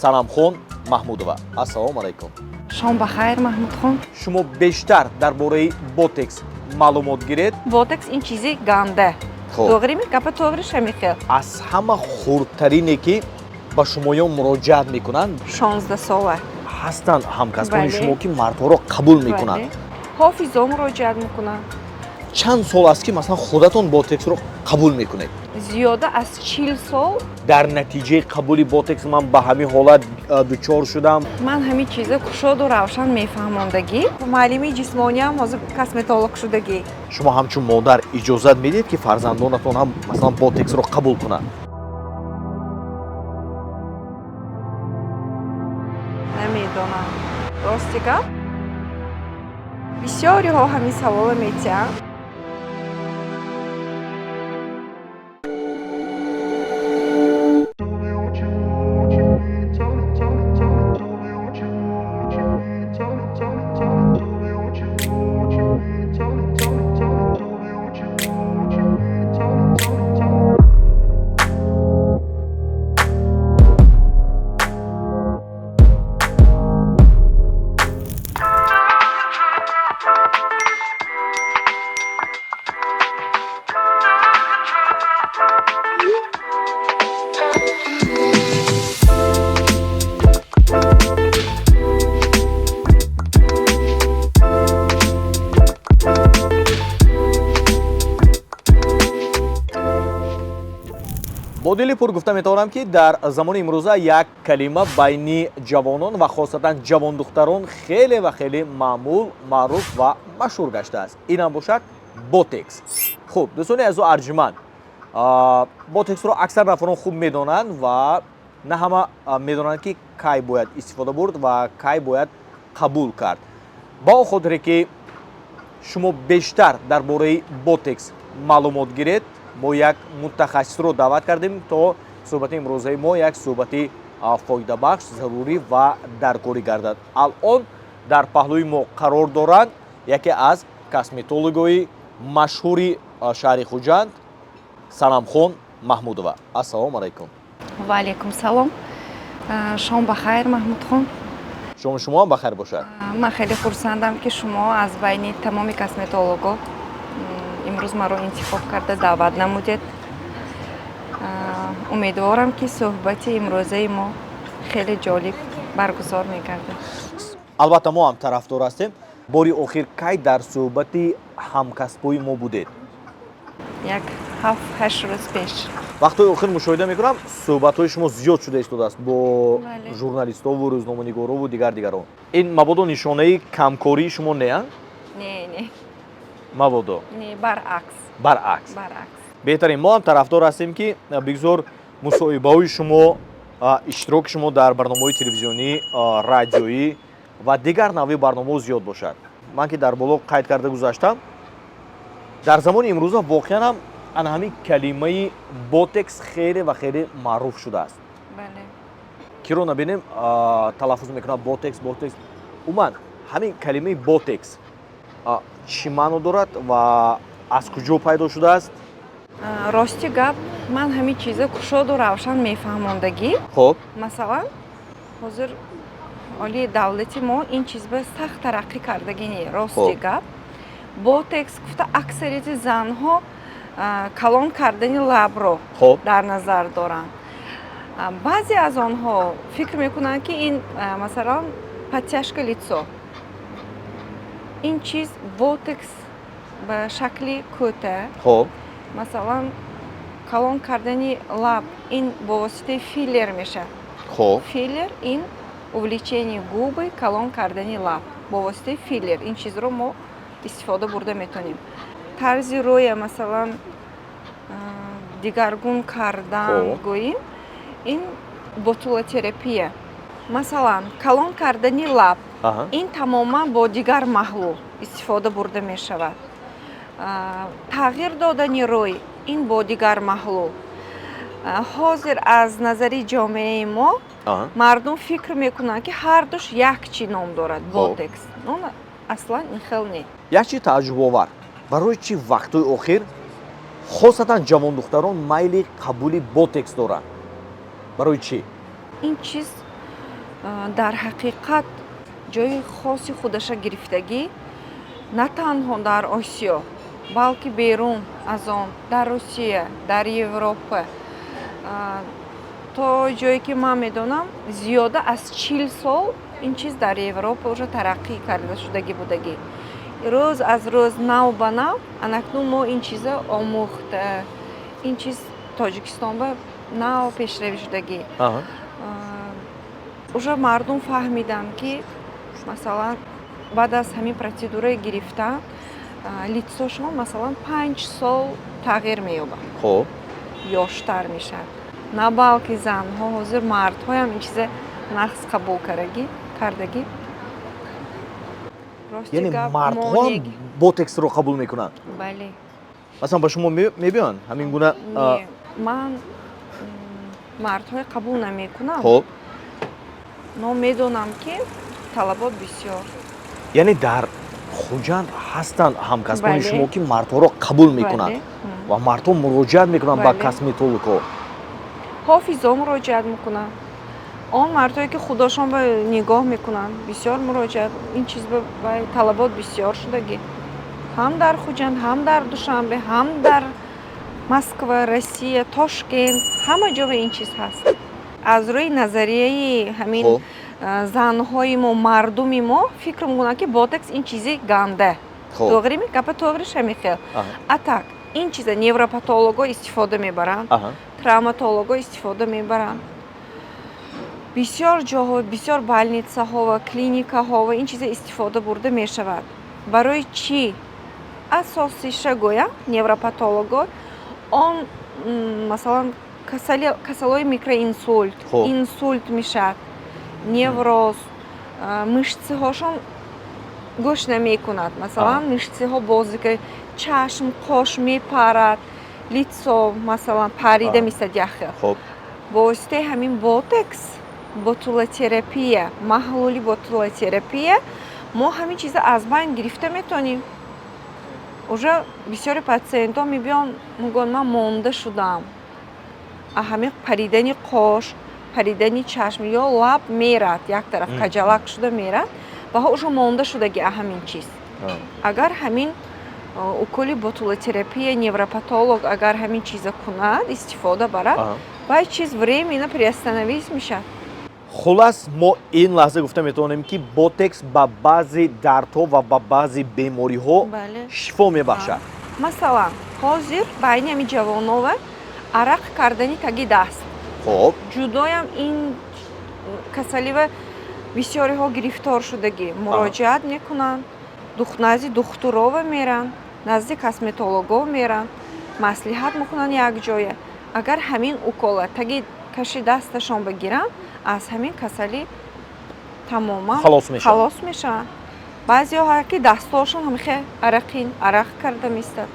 Санамхон Маҳмудова, ассалому алайкум. Шом ба хайр, Маҳмудхон. Шумо бештар дар бораи ботекс маълумот гиред. Ботекс ин чизи ганда. Хоб. Тоғрими гапа тоғри шамихел. Аз ҳама хурдтарине, ки ба шумоён муроҷиат мекунанд? 16 сола. Ҳастанд ҳамкасбони Бале. шумо, ки мардҳоро қабул мекунанд? Бале. Ҳофизо муроҷиат мекунанд. Чанд сол аст, ки масалан худатон ботексро қабул мекунед? Зиёда аз 40 сол. Дар натиҷаи қабули ботекс ман ба ҳамин ҳолат дучор шудам. Ман ҳамин чиза кушоду равшан мефаҳмондагӣ. Муаллими ҷисмониам ҳозир косметолог шудагӣ. Шумо ҳамчун модар иҷозат медиҳед, ки фарзандонатон ҳам масалан ботексро қабул кунанд? Намедонам. Рости гап, бисёриҳо ҳамин саволо метиҳанд. Tell me what you want, what you need. Tell me, tell me, tell me, tell me what you want, what you need. Tell me, tell me, tell me, tell me what you want, what you need. Tell me, tell me, tell me, tell me what you want, what you need. Tell me, tell me, tell me. Бо дили пур гуфта метавонам, ки дар замони имрӯза як калима байни ҷавонон ва хосатан ҷавондухтарон хеле ва хеле маъмул, маъруф ва машҳур гаштааст. Инам бошад ботекс. Хуб, дӯстони азизу арҷуманд, ботексро аксар нафарон хуб медонанд ва на ҳама медонанд, ки кай бояд истифода бурд ва кай бояд қабул кард. Ба он хотире ки шумо бештар дар бораи ботекс маълумот гиред, мо як мутахассисро даъват кардем, то суҳбати имрӯзаи мо як суҳбати фоидабахш, зарурӣ ва даркорӣ гардад. Алон дар паҳлӯи мо қарор доранд яке аз косметологҳои машҳури шаҳри Хуҷанд, Санамхон Маҳмудова. Ассалому алайкум. Ва алайкум салом. Шом ба хайр, Маҳмудхон. Шоми шумо ҳам ба хайр бошад. Ман хеле хурсандам, ки шумо аз байни тамоми косметолого имрӯз маро интихоб карда даъват намудед. Умедворам, ки суҳбати имрӯзаи мо хеле ҷолиб баргузор мегардад. Албатта, мо ҳам тарафдор ҳастем. Бори охир кай дар суҳбати ҳамкасбои мо будед? Як 7-8 рӯз пеш. Вақтҳои охир мушоҳида мекунам, суҳбатҳои шумо зиёд шуда истодааст бо Бале. журналистову рӯзноманигорову дигар дигарон. Ин мабодо нишонаи камкории шумо не, а? Не, не. Мабодо. Не, баръакс. Баръакс. Баръакс. Беҳтарин. Мо ҳам тарафдор ҳастем, ки бигзор мусоҳибаҳои шумо, иштироки шумо дар барномаҳои телевизионӣ, радиоӣ ва дигар навъи барномаҳо зиёд бошад. Ман ки дар боло қайд карда гузаштам, дар замони имрӯза воқеан ҳам ана ҳамин калимаи ботекс хеле ва хеле маъруф шудааст. Бале. Киро набинем, талаффуз мекунад: ботекс, ботекс. Умуман, ҳамин калимаи ботекс чӣ маъно дорад ва аз куҷо пайдо шудааст? Рости гап, ман ҳамин чиза кушоду равшан мефаҳмондагӣ. Хуб. Масалан, ҳозир оли давлати мо ин чиз ба сахт тараққӣ кардагӣ не, рости Хуб. гап. Ботекс гуфта аксарияти занҳо калон кардани лабро Хуб. дар назар доранд. Баъзе аз онҳо фикр мекунанд, ки ин масалан, подтяжка лицо. Ин чиз ботекс ба шакли кӯта. Хуб. Масалан, калон кардани лаб ин бо воситаи филлер мешавад. Хуб. Филлер ин увеличение губы, калон кардани лаб бо воситаи филлер. Ин чизро мо истифода бурда метавонем. Тарзи рӯя, масалан, дигаргун кардан Хуб. гӯем, ин ботулотерапия. Масалан, калон кардани лаб ин тамоман бо дигар маҳлул истифода бурда мешавад. Тағйир додани рӯй ин бо дигар маҳлул. Ҳозир аз назари ҷомеаи мо мардум фикр мекунанд, ки ҳардуш як чӣ ном дорад. Хуб. Ботекс. Но аслан ин хел не. Як чизи тааҷҷубовар: барои чӣ вақтҳои охир хосатан ҷавондухтарон майли қабули ботекс доранд? Барои чӣ? Ин чиз Дар ҳақиқат ҷои хоси худаша гирифтагӣ, на танҳо дар Осиё, балки берун аз он, дар Русия, дар Европа. То ҷое ки ман медонам, зиёда аз 40 сол ин чиз дар Европа уже тараққӣ карда шудагӣ будагӣ. Рӯз аз рӯз нав ба нав анакнун мо ин чиза омӯхта, ин чиз Тоҷикистон ба нав пешравӣ шудагӣ. Уже мардум фаҳмиданд, ки масалан, баъд аз ҳамин процедураи гирифтан лицо шон, масалан, 5 сол тағйир меёбад, ёштар мешавад. На балки занҳо, ҳозир мардҳоям ин чиза нағз қабул кардагӣ. Рости Яъне гап, мардҳо монеъ- ботексро қабул мекунанд? Бале. Масалан, ба шумо мебиёнд ҳамин гуна? Не, ман мардҳои қабул намекунам, но медонам, ки талабот бисёр. Яъне дар Хуҷанд ҳастанд ҳамкасбони Бале. шумо, ки мардҳоро қабул мекунанд Бале. Ва мардҳо муроҷиат мекунанд ба Бале. косметологҳо? Ҳофизо муроҷиат мекунанд, он мардҳое, ки худошон ба нигоҳ мекунанд, бисёр муроҷиат. Ин чиз ба талабот бисёр шудагӣ, ҳам дар Хуҷанд, ҳам дар Душанбе, ҳам дар Москва, Россия, Тошкент, ҳама ҷо ин чиз ҳаст. Аз рӯи назарияи ҳамин занҳои мо, мардуми мо фикр мекунанд, ки ботекс ин чизи ганда. Тоғрими гапа, тоғриш ҳамин хел. А так ин чиза невропатолого истифода мебаранд, травматолого истифода мебаранд. Бисёр ҷоҳо, бисёр больница ҳо ва клиникаҳо ва ин чиза истифода бурда мешавад. Барои чӣ? Асосиша гӯям, невропатолого он масалан, касалҳои микроинсульт, инсульт мешавад, невроз, мышцы ҳошон гӯш намекунад, масалан, мышцы ҳо бозика, чашм, қош мепарад, лицо, масалан, парида мисад яхел. Бо воситаи ҳамин ботекс, ботулотерапия, маҳлули ботулотерапия мо ҳамин чиза аз байн гирифта метавонем. Уже бисёри патсиентҳо мебиён, мегӯянд: «Ман монда шудам а ҳамин паридани қош, паридани чашм ё лаб мерад як тараф, каҷалак шуда мерад ва уже монда шудаги а ҳамин чиз». Агар ҳамин уколи ботулотерапия невропатолог агар ҳамин чиза кунад, истифода барад, вай чиз временно приостановить мешавад. Хулас, мо ин лаҳза гуфта метавонем, ки ботекс ба баъзе дардҳо ва ба баъзе бемориҳо шифо мебахшад. Масалан, ҳозир байни ҳамин ҷавонова арақ кардани таги даст ҷудоям ин касалива бисёриҳо гирифтор шудагӣ, муроҷиат мекунанд, назди духтурова меранд, назди косметологов меранд, маслиҳат мекунанд якҷоя. Агар ҳамин укола таги каши дасташон бигиранд, аз ҳамин касалӣ тамоман Халос мешаванд. Халос мешаванд. Баъзеҳо ҳа, ки дастҳошон ҳамихе арақин арақ карда меистад,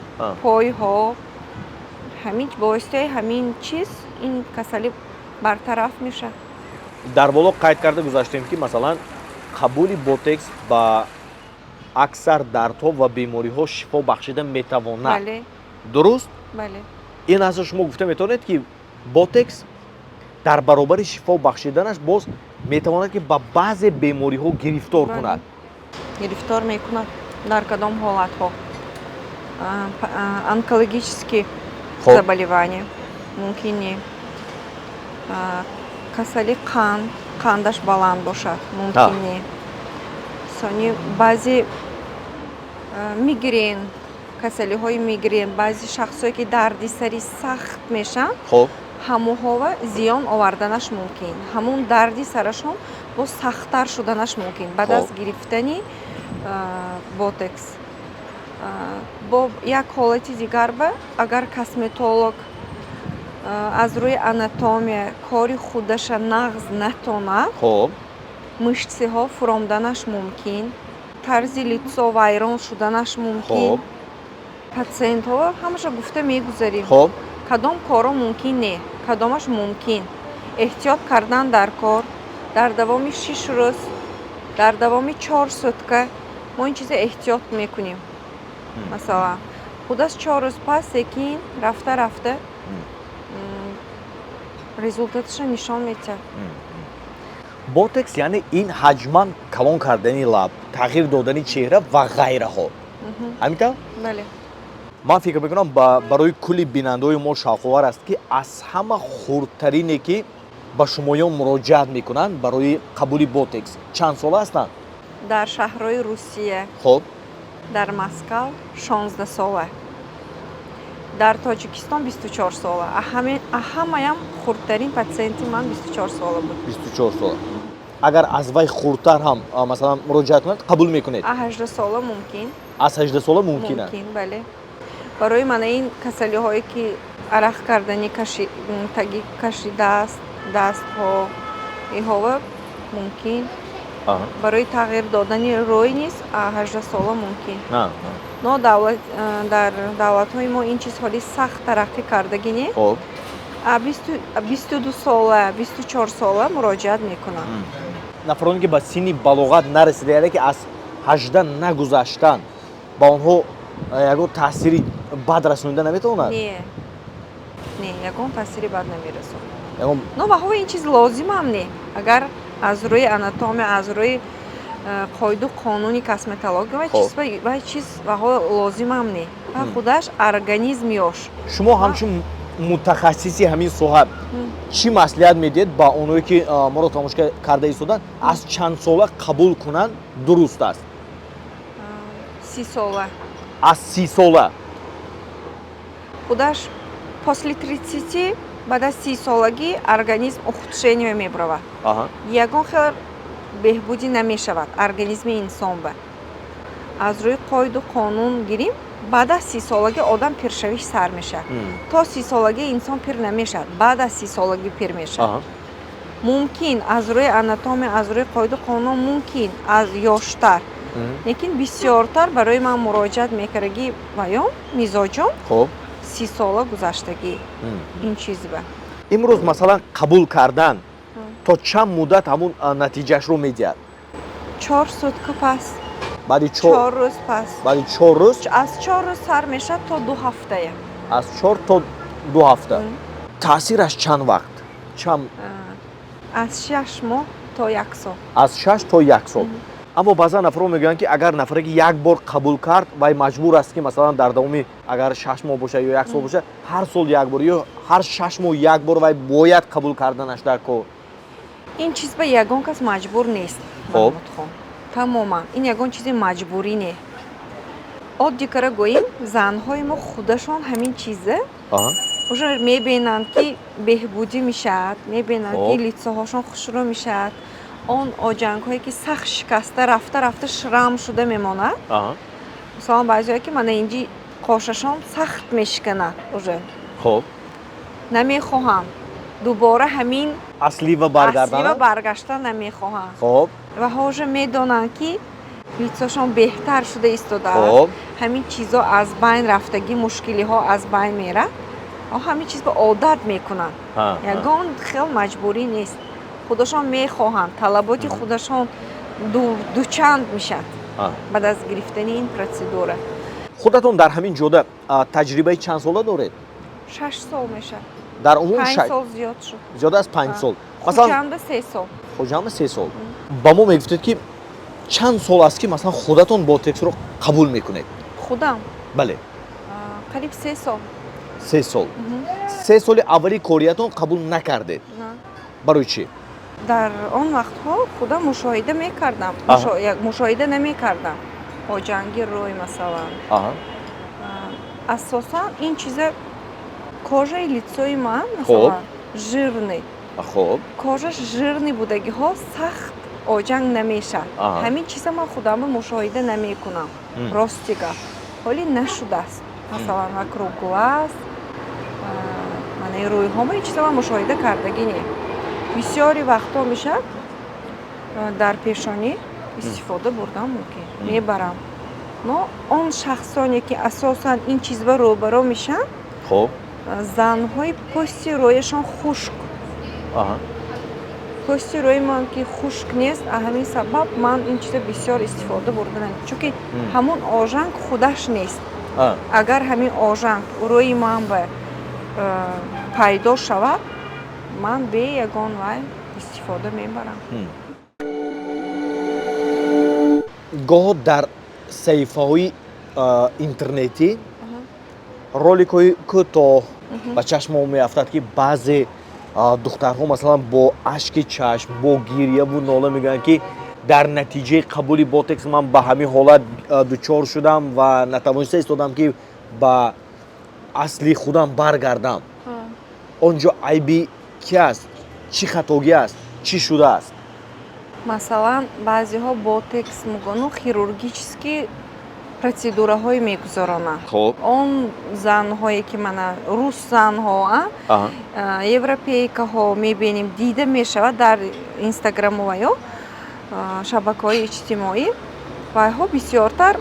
пойҳо. Ҳамин бо воситаи ҳамин чиз ин касалӣ бартараф мешавад. Дар боло қайд карда гузаштем, ки масалан, қабули ботекс ба аксар дардҳо ва бемориҳо шифо бахшида метавонад. Бале. Дуруст? Бале. Ин лаҳза шумо гуфта метавонед, ки ботекс дар баробари шифо бахшиданаш боз метавонад, ки ба баъзе бемориҳо гирифтор кунад? Гирифтор мекунад. Дар кадом ҳолатҳо? Онкологические заболевания мумкин не, касали қанд, қандаш баланд бошад, мумкин не. Сони баъзе мигрен, касалиҳои мигрен, баъзе шахсое, ки дарди сари сахт мешаванд, ҳамоҳова зиён оварданаш мумкин, ҳамун дарди сарашон боз сахттар шуданаш мумкин баъд аз гирифтани ботекс. Бо як ҳолати дигар ба агар косметолог аз рӯи анатомия кори худаша нағз натонад, мышцы ҳо фуромданаш мумкин, тарзи лицо вайрон шуданаш мумкин. Патсиентҳо ҳамаша гуфта мегузарем, кадом корро мумкин не, кадомаш мумкин. Эҳтиёт кардан дар кор. Дар давоми 6 рӯз, дар давоми 4 сутка мо ин чиза эҳтиёт мекунем. Масалан, худаш 4 рӯз пас секин рафта рафта результат аша нишон медиҳад. Ботекс яъне ин ҳаҷман калон кардани лаб, тағйир додани чеҳра ва ғайраҳо, ҳамин тавр? Бале. Ман фикр мекунам, барои кулли бинандаҳои мо шавқовар аст, ки аз ҳама хурдтарине, ки ба шумоён муроҷиат мекунанд барои қабули ботекс, чанд сола ҳастанд? Дар шаҳрҳои Русия, дар Москав 16 сола, дар Тоҷикистон 24 сола. Ҳамаям хурдтарин патсиенти ман 24 сола буд. 24 сола. Агар аз вай хурдтар ҳам, масалан, муроҷиат кунад, қабул мекунед? А 18 сола мумкин. Аз 18 сола мумкин аст? Мумкин, бале. Барои мана ин касалиҳое, ки арақ кардани, таги каши даст, дастҳо, иҳова мумкин. Барои тағйир додани рӯй низ 18 сола мумкин. Но дар давлатҳои мо ин чиз ҳоли сахт тараққӣ кардагӣ не. 22 сола, 24 сола муроҷиат мекунанд. Нафароне, ки ба синни балоғат нарасида, яъне ки аз 18 нагузаштанд, ба онҳо ягон таъсири бад расонида наметавонад? Не, не, ягон таъсири бад намерасонад. Ягон? Но баҳо ин чиз лозимам не. Агар аз рӯи анатомия, аз рӯи қоиду қонуни косметология, вай чиз, вай чиз баҳо лозимам не ва худаш организм ёш. Шумо ҳамчун мутахассиси ҳамин соҳа чӣ маслиҳат медиҳед ба онҳое, ки моро тамошо карда истоданд? Аз чанд сола қабул кунанд дуруст аст? 30 сола. Аз 30 сола? Худаш после 30, баъд аз 30-солагӣ организм ухудшение мебаравад. Ягон хел беҳбудӣ намешавад организми инсонба. Аз рӯи қоиду қонун гирим, баъд аз 30-солагӣ одам пиршавиш сар мешавад. То 30-солагӣ инсон пир намешавад, баъд аз 30-солагӣ пир мешавад. Мумкин аз рӯи анатомия, аз рӯи қоиду қонун мумкин аз ёштар, лекин бисёртар барои ман муроҷиат мекардагӣ ваём мизоҷон 30 сола гузаштагӣ ин чизба. Имрӯз, масалан, қабул кардан то чанд муддат ҳамун натиҷаашро медиҳад? 4 сутка пас. Баъди 4 рӯз пас. Баъди 4 рӯз? Аз 4 рӯз сар мешавад то 2 ҳафтая. Аз 4 то 2 ҳафта. Таъсираш чанд вақт, чанд? Аз 6 моҳ то як сол. Аз 6 то 1 сол. Аммо баъзан нафарҳо мегӯянд, ки агар нафаре ки як бор қабул кард, вай маҷбур аст, ки масалан дар давоми, агар 6 моҳ бошад ё як сол бошад, ҳар сол як бор ё ҳар 6 моҳ як бор вай бояд қабул карданаш дар кор. Ин чиз ба ягон кас маҷбур нест. Маҳмудхон, тамоман ин ягон чизи маҷбурӣ не. Оддӣ кара гӯем, занҳои мо худашон ҳамин чиза уже мебинанд, ки беҳбудӣ мешавад, мебинанд, ки лицо ҳошон хушрӯ мешавад. Он оҷангҳое, ки сахт шикаста, рафта рафта шрам шуда мемонад. Масалан, баъзеҳое, ки мана инҷи қошашон сахт мешиканад, уже намехоҳам дубора ҳамин аслива аслива баргардана. Баргашта намехоҳам. Ва ҳозир медонанд, ки лицо шон беҳтар шуда истодааст. Ҳамин чизо аз байн рафтагӣ, мушкилиҳо аз байн мерад, ҳамин чиз ба одат мекунанд. Ягон хел маҷбурӣ нест, худашон мехоҳанд, талаботи худашон дучанд мешавад баъд аз гирифтани ин процедура. Худатон дар ҳамин ҷода таҷрибаи чанд сола доред? 6 сол мешавад. Дар умум? 5 сол зиёд шуд. Зиёда аз 5 сол, масалан? Хуҷанда 3 сол. Хуҷанда 3 сол. Ба мо мегуфтед, ки чанд сол аст, ки масалан худатон ботексро қабул мекунед? Худам? Бале. Қариб 3 сол. 3 сол. 3 соли аввали кориятон қабул накардед? На. Барои чӣ? Дар он вақтҳо худам мушоҳида мекардам. Мушоҳида намекардам оҷанги рӯй, масалан. Асосан ин чиза кожа и лицо и ман, масалан, жирный. Кожа ш жирный будагиҳо сахт оҷанг намешавад. Ҳамин чиза ман худамро мушоҳида намекунам. Рости гап, ҳоли нашудааст, масалан, вокруг глаз, манаи рӯйҳома ин чиза ман мушоҳида кардагӣ не. Бисёри вақтҳо мешавад, дар пешонӣ истифода бурдан мумкин, мебарам. Но он шахсоне, ки асосан ин чиз ба рӯбаро мешаванд, занҳои пӯсти рӯяшон хушк. Пӯсти рӯи ман ки хушк нест, а ҳамин сабаб ман ин чиза бисёр истифода бурда намекунам, чунки ҳамун ожанг худаш нест. Агар ҳамин ожанг рӯи ман ба пайдо шавад, ман бе ягон вай истифода Истифода мебарам. Гоҳо дар саҳифаҳои интернетӣ роликҳои кӯтоҳ ба чашмо меафтад, ки баъзе духтарҳо, масалан, бо ашки чашм, бо гирьяву нола мегӯянд, ки дар натиҷаи қабули ботекс ман ба ҳамин ҳолат дучор шудам ва натавониста истодам, ки ба асли худам баргардам. Он ҷо айби ки аст? Чӣ хатогӣ аст? Чӣ шудааст? Масалан, баъзеҳо ботекс мегӯну хирургический процедураҳое мегузаронанд. Он занҳое, ки мана рус занҳо, европейкаҳо мебинем, дида мешавад дар инстаграму ва ё шабакаҳои иҷтимоӣ, вайҳо бисёртар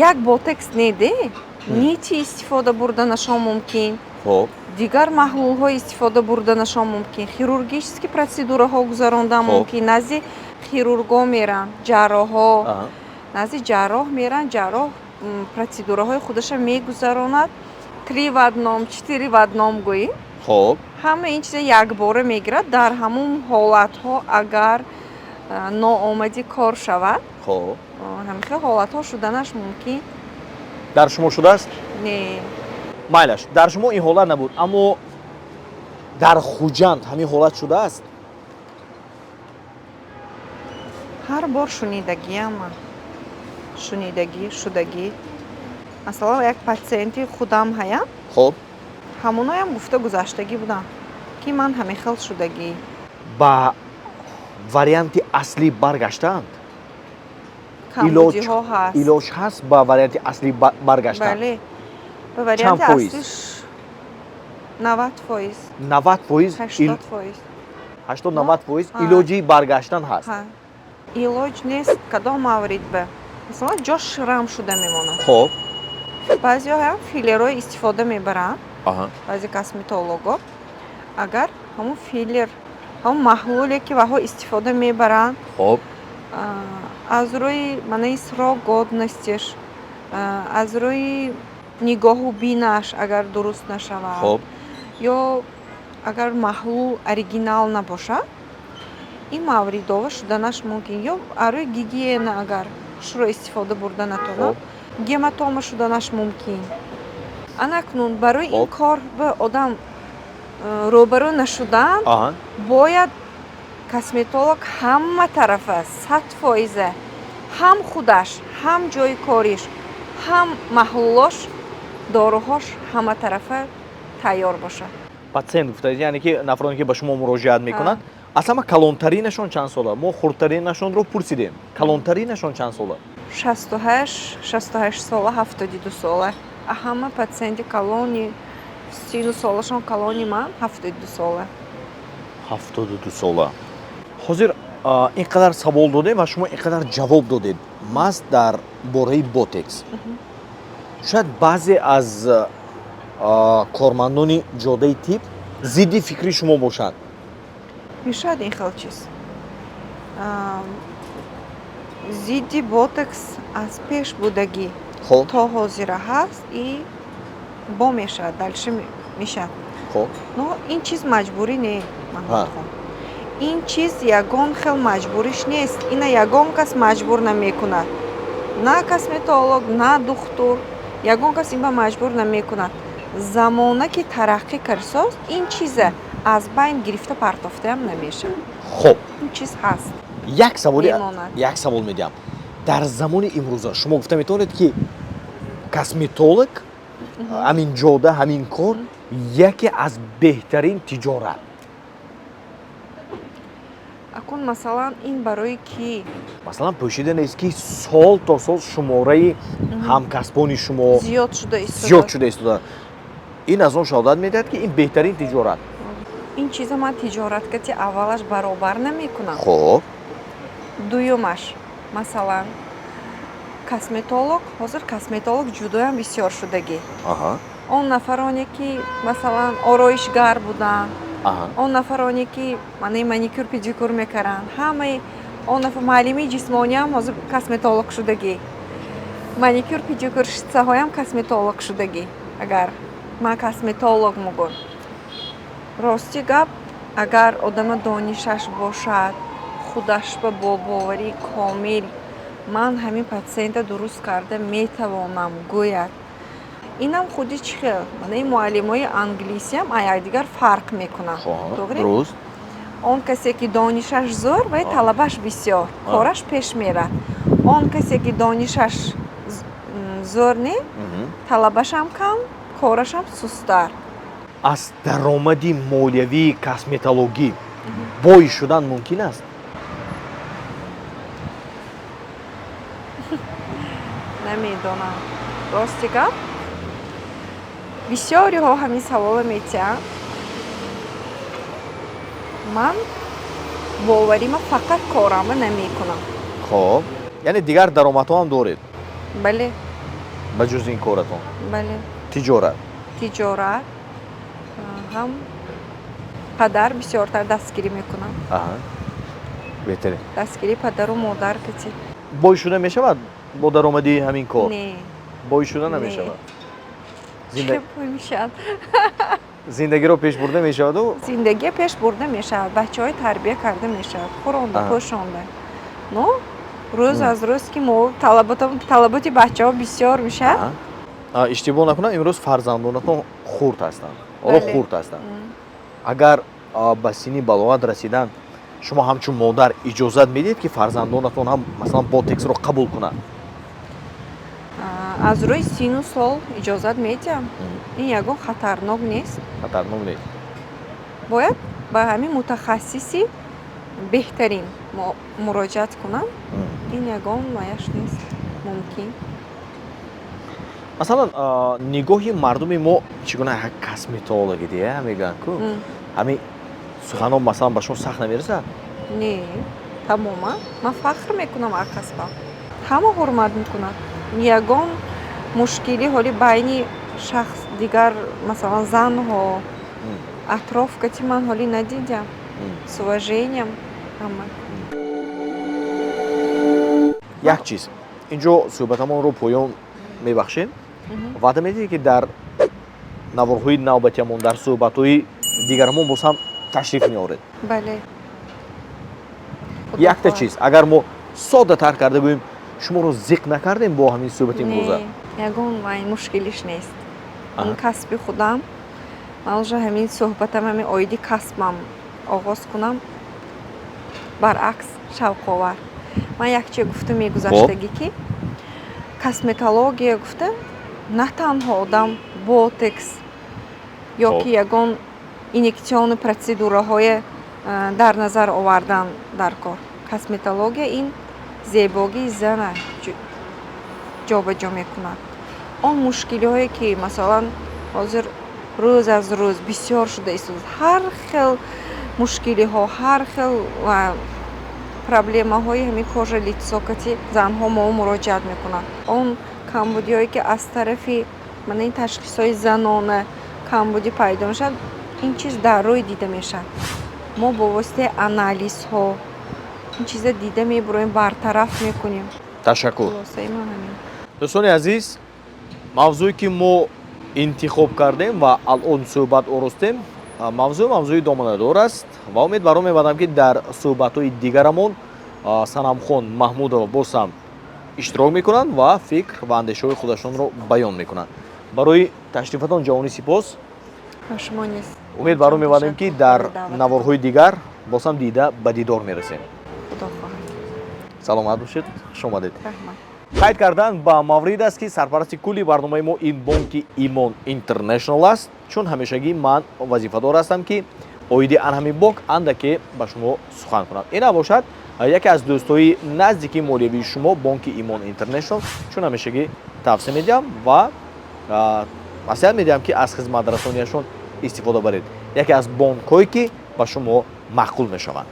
як ботекс не, де нити истифода бурданашон мумкин, дигар маҳлулҳо истифода бурданашон мумкин, хирургический процедураҳо гузарондан мумкин, назди хирургҳо меранд, ҷарроҳҳо, назди ҷарроҳ меранд, ҷарроҳ процедураҳои худаша мегузаронад, три в одном, четыре в одном гӯем. Ҳама ин чиза якбора мегирад. Дар ҳамун ҳолатҳо агар ноомадӣ кор шавад, ҳамин хел ҳолатҳо шуданаш мумкин. Дар шумо шудааст? Не. Майлаш, дар шумо ин ҳолат набуд, аммо дар Хуҷанд ҳамин ҳолат шудааст? Ҳар бор шунидагиама, шунидагӣ шудагӣ. Масалан, як патсиенти худам ҳаям, ҳамоноям гуфта гузаштагӣ будам, ки ман ҳамин хел шудагӣ. Ба варианти аслӣ баргаштаанд? Камбудиҳо ҳаст. Илоҷ ҳаст ба варианти аслӣ баргаштан? Бале, ба варианти Чанд фоиз? аслиш 90%. 90%? 80%. 80-90% Ҳа. илоҷи баргаштан ҳаст? Ҳа, илоҷ нест. Кадом маврид ба, масалан, ҷо шрам шуда мемонад. Баъзеҳо ҳам филлерҳо истифода мебаранд, баъзе косметолого. Агар ҳамун филлер, ҳамун маҳлуле, ки ваҳо истифода мебаранд, аз рӯи манаи срок годностиш, аз рӯи нигоҳу бинаш агар дуруст нашавад ё агар маҳлул оригинал набошад, ин мавридова шуданаш мумкин, ё аз рӯи гигиена агар хушро истифода бурда натонад, гематома шуданаш мумкин. Анакнун барои ин кор ба одам рӯбарӯ нашудан, бояд косметолог ҳама тарафа 100%, ҳам худаш, ҳам ҷои кориш, ҳам маҳлулош, доруҳош ҳама тарафа тайёр бошад. Патсиент гуфтаед, яъне ки нафароне, ки ба шумо муроҷиат мекунанд, аз ҳама калонтаринашон чанд сола? Мо хурдтаринашонро пурсидем, калонтаринашон чанд сола? 68, 68 сола, 72 сола. Ҳама патсиенти калони, сину солашон калони ман 72 сола. 72 сола. Ҳозир ин қадар савол додем ва шумо ин қадар ҷавоб додед маҳз дар бораи ботекс. Шояд баъзе аз кормандони ҷодаи тиб зидди фикри шумо бошанд. Мешавад ин хел чиз. Зидди ботекс аз пеш будагӣ то ҳозира ҳаст и бо мешавад, дальше мешавад. Но ин чиз маҷбурӣ не, Маҳмудхон, ин чиз ягон хел маҷбуриш нест. Ина ягон кас маҷбур намекунад, на косметолог, на духтур, ягон кас ин ба маҷбур намекунад. Замона ки тараққӣ карсоз, ин чиза аз байн гирифта партофтаам намешавад. Ин чиз ҳаст. Як саволи Мемонад. Як савол медиҳам. Дар замони имрӯза шумо гуфта метавонед, ки косметолог, ҳамин ҷода, ҳамин кор яке аз беҳтарин тиҷорат? Акун, масалан, ин барои кӣ? Масалан, пӯшида нест, ки сол то сол шумораи ҳамкасбони шумо зиёд шуда истода. Зиёд шуда истода. Ин аз он шаҳодат медиҳад, ки ин беҳтарин тиҷорат. Ин чиза ман тиҷораткати аввалаш баробар намекунам. Дуюмаш, масалан, косметолог, ҳозир косметолог ҷудоям бисёр шудагӣ. Он нафароне, ки, масалан, ороишгар буданд, он нафароне, ки манаи маникюр, педикюр мекарданд, ҳамаи он нафар, муаллими ҷисмониам ҳозир косметолог шудагӣ, маникюр, педикюрщицаҳоям косметолог шудагӣ. Агар ман косметолог мугӯм, рости гап. Агар одама донишаш бошад, худаш ба бо боварии комил ман ҳамин патсиента дуруст карда метавонам гӯяд. Инам худи чӣ хел, мана ин муаллимои англисиам а якдигар фарқ мекунанд. Тоғри? Дуруст. Он касе ки донишаш зӯр, вай талабаш бисёр, кораш пеш мерад. Он касе ки донишаш зӯр не, талабашам кам, корашам сусттар. Аз даромади молиявии косметологӣ бой шудан мумкин аст? Намедонам, рости гап, бисёриҳо ҳамин саволро метиҳанд. Ман боварима фақат корама намекунам. Хоб, яъне дигар даромадҳо ҳам доред? Бале. Ба ҷуз ин коратон? Бале. Тиҷорат? Тиҷорат ҳам, падар бисёртар дастгирӣ мекунам. Беҳтарин. Дастгирии падару модар кати. Бой шуда мешавад бо даромади ҳамин кор? Не. Бой шуда Не. намешавад? Чӣ бой мешавад? Зиндагиро пеш бурда мешаваду? Зиндагия пеш бурда мешавад, бачаҳои тарбия карда мешавад, хӯронда, пӯшонда. Но рӯз аз рӯз ки мо талаботи бачаҳо бисёр мешавад. Иштибоҳ накунам, имрӯз фарзандонатон хурд ҳастанд, ҳоло? Бале. Хурд ҳастанд. Агар ба синни балоғат расиданд, шумо ҳамчун модар иҷозат медиҳед, ки фарзандонатон ҳам, масалан, ботексро қабул кунанд? Аз рӯи сину сол иҷозат медиҳам. Ин ягон хатарнок нест. Хатарнок нест. Бояд ба ҳамин мутахассиси беҳтарин муроҷиат кунам. Ин ягон ваяш нест, мумкин. Масалан, нигоҳи мардуми мо чӣ гуна? Як косметологи дия мегӯянд ку, ҳамин суханон, масалан, ба шумо сахт намерасад? Не, тамоман. Ман фахр мекунам аз касбам, ҳама ҳурмат мекунад. Ягон мушкилӣ ҳоли байни шахс дигар, масалан, занҳо атроф кати ман ҳолӣ надидям. С уважением ҳама. Як чиз, инҷо суҳбатамонро поён мебахшем. Ваъда медиҳед, ки дар наворҳои навбатиамон, дар суҳбатҳои дигарамон боз ҳам ташриф меоред? Бале. Якта чиз, агар мо соддатар карда гӯем, шуморо зиқ накардем бо ҳамин суҳбати имрӯза? Не, ягон вай мушкилиш нест. Ин касби худам. Ман уже ҳамин суҳбатам ҳамин оиди касбам оғоз кунам, баръакс, шавқовар. Ман як чиз гуфта мегузаштагӣ, ки косметология гуфта на танҳо одам ботекс ё ки ягон инъекционный процедураҳое дар назар овардан дар кор. Косметология ин зебогии зана ҷобаҷо мекунад. Он мушкилиҳое ки, масалан, ҳозир рӯз аз рӯз бисёр шуда истодааст, ҳар хел мушкилиҳо, ҳар хел проблемаҳои ҳамин кожа, лицо кати занҳо мо муроҷиат мекунанд. Он камбудиҳое ки аз тарафи мана ин ташхисҳои занона камбудӣ пайдо мешавад, ин чиз дар рӯй дида мешавад. Мо бо воситаи анализҳо ин чиза дида мебуроем, бартараф мекунем. Ташаккур. Хулосаи ман ҳамин. Дӯстони азиз, мавзӯе ки мо интихоб кардем ва алон суҳбат оростем, мавзӯъ мавзӯи доманадор аст ва умед баро мебандам, ки дар суҳбатҳои дигарамон Санамхон Маҳмудова боз ҳам иштирок мекунанд ва фикр ва андешаҳои худашонро баён мекунанд. Барои ташрифатон ҷавонӣ сипос. Ба шумо низ. Умед баро мебандем, ки дар Даъват. наворҳои дигар боз ҳам дида ба дидор мерасем. Худо хоҳад. Саломат бошед, хуш омадед. Раҳмат. Қайд кардан ба маврид аст, ки сарпарасти кулли барномаи мо ин бонки Имон Интернешнал аст. Чун ҳамешагӣ ман вазифадор ҳастам, ки оиди ан ҳамин бонк андаке ба шумо сухан кунам. Ина бошад яке аз дӯстҳои наздики молиявии шумо, бонки Имон Интернешнал. Чун ҳамешагӣ тавсия медиҳам ва маслиҳат медиҳам, ки аз хизматрасонияшон истифода баред, яке аз бонкҳое ки ба шумо маъқул мешаванд.